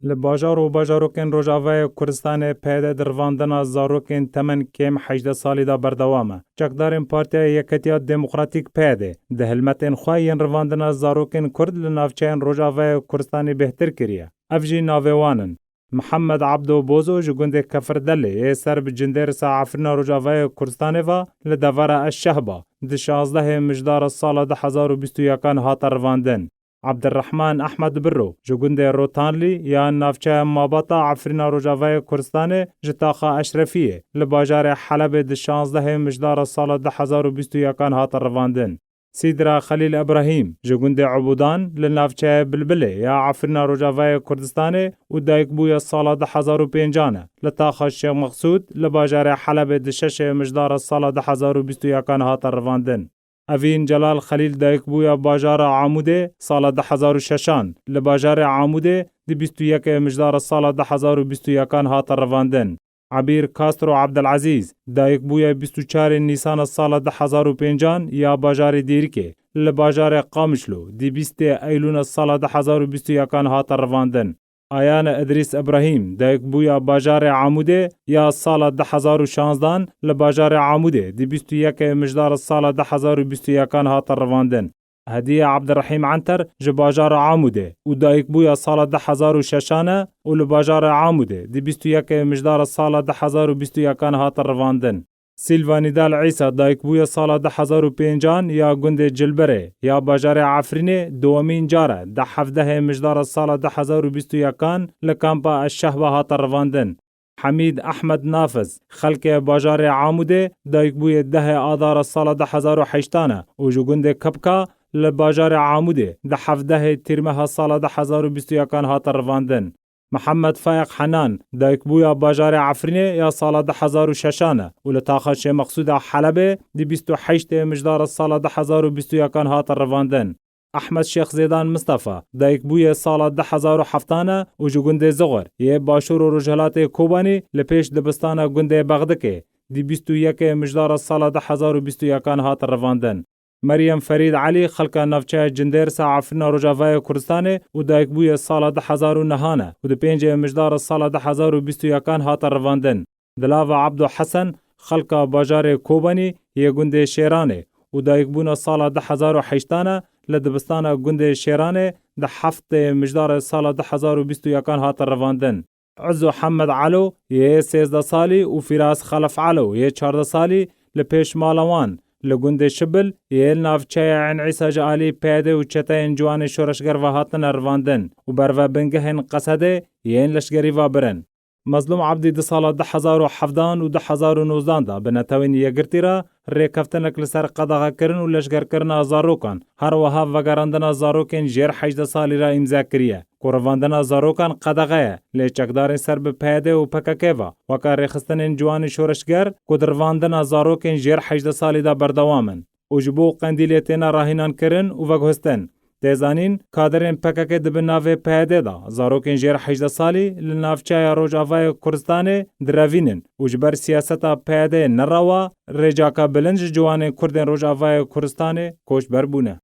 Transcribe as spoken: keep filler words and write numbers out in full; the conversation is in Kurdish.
Li bajar û bajarokên Rojavayê Kurdistanê P Y D di rivandina zarokên temen kêm hejdeh salî de berdewam e. Çekdarên Partiya Yeketiya Demokratîk P Y D di hilmetên xwe yên rivandina zarokên Kurd li navçeyên Rojavayê Kurdistanê bêhtir kiriye. Ev jî navê wan in: Mihemed Abdo Bozo ji gundê Kefirdelê yê ser bi Cindêrisa Efrîna Rojavayê Kurdistanê ve li devera Eşşehba di şazdehê Mijdara sala du hezar û bîst û yekan hate rivandin. Abdirrehman Ehmed Birro ji gundê Rotanlî ya navçeya Mabata Efrîna Rojavayê Kurdistanê ji taxa Eşrefiyê li bajarê Helebê di şazdehê Mijdara sala du hezar û bîst û yekan hate rivandin. Sîdra Xelîl Ebrahîm ji gundê Ebudan li navçeya Bilbilê ya Efrîna Rojavayê Kurdistanê û dayikbûya sala du hezar û pêncan e, li taxa Şêx Mexsûd li bajarê Helebê di şeşê Mijdara sala du hezar û bîst û yekan hate rivandin. Evîn Celal Xelîl dayikbûya bajara Amûdê sala du hezar û şeşan, li bajarê Amûdê di bîst û yekê Mijdara sala du hezar û bîst û yekan hate rivandin. Ebîr Castro Abdelazîz dayikbûya bîst û çarê Nîsana sala du hezar û pêncan ya bajarê Dêrikê, li bajarê Qamişlo di bîstê Eylûna sala du hezar û bîst û yekan hate rivandin. Ayane Idrîs Ibrahîm dayikbûya bajarê Amûdê ya sala du hezar û şanzdan li bajarê Amûdê di bîst û yekê Mijdara sala du hezar û bîst û yekan hate rivandin. Hediye Abdirehîm Enter ji bajara Amûdê û dayikbûya sala du hezar û şeşan e û li bajarê Amûdê di bîst û yekê Mijdara sala du hezar û bîst û yekan hate rivandin. Sîlva Nîdal Îsa dayikbûya sala du hezar û pêncan ya gundê Cilberê ya bajarê Efrînê dowemîn car e di hevdehê Mijdara sala du hezar û bîst û yekan li kampa Eşşehba hate rivandin. Hemîd Ehmed Nafiz, xelkê bajarê Amûdê, dayikbûyê dehê Adara sala du hezar û heştan e û ji gundê Kepka li bajarê Amûdê di hevdehê Tîrmeha sala du hezar û bîst û yekan hate rivandin. Mihemed Fayiq Henan, dayikbûya bajarê Efrînê ya sala du hezar û şeşan e û li taxa Şêxmeqsûda Helebê di bîst û heştê Mijdara sala du hezar û bîst û yekan hate rivandin. Ehmed Şêx Zêdan Mistefa, dayikbûyê sala du hezar û heftan e û ji gundê Zixur yê başûr û rojhilatê Kobanî li pêş dibistana gundê Bexdikê di bîst û yekê Mijdara sala du hezar û bîst û yekan hate rivandin. Meryem Ferîd Elî, xelka navçeya Cindêrsa Efrîna Rojavayê Kurdistanê û dayikbûyê sala du hezar û nehan e û di pêncê Mijdara sala du hezar û bîst û yekan hate rivandin. Dilava Ebdo Hesen, xelka bajarê Kobanî yê gundê Şêranê û dayikbûna sala du hezar û heştan e, li dibistana gundê Şêranê di heftê Mijdara sala du hezar û bîst û yekan hate rivandin. Izo Hemed Elo yê sêzdeh salî û Fîraz Xelef Elo yê çardeh salî li pêş mala wan li gundê Şibil yê li navçeya Eyn Îsa ji alî P Y D û çeteyên ciwanê şoreşger ve hatine rivandin û berve bingehên Qesedê yên leşgerî ve birin. Mezlûm Ebdî di sala du hezar û hevdan û du hezar û nozdan de bi Netewên Yekgirtî re rêkeftinek li ser qedexekirin û leşgerkirina zarokan, her wiha vegerandina zarokên jêr hejdeh salî re îmze kiriye, ku rivandina zarokan qedexe ye, lê çekdarên ser bi P Y D û P K K ve weke rêxistinên ciwanê şoreşger ku di rivandina zarokên jêr hejdeh salî de berdewam in û ji bo Qendîlê têne rahînankirin û veguhestin. Tê zanîn, kaderên P K K di bin navê P Y D de zarokên jêr hejdeh salî li navçeya Rojavayê Kurdistanê direvînin û ji ber siyaseta P Y D ne rewa, rêcaka bilind ji ciwanên Kurdên Rojavayê Kurdistanê koçber bûne.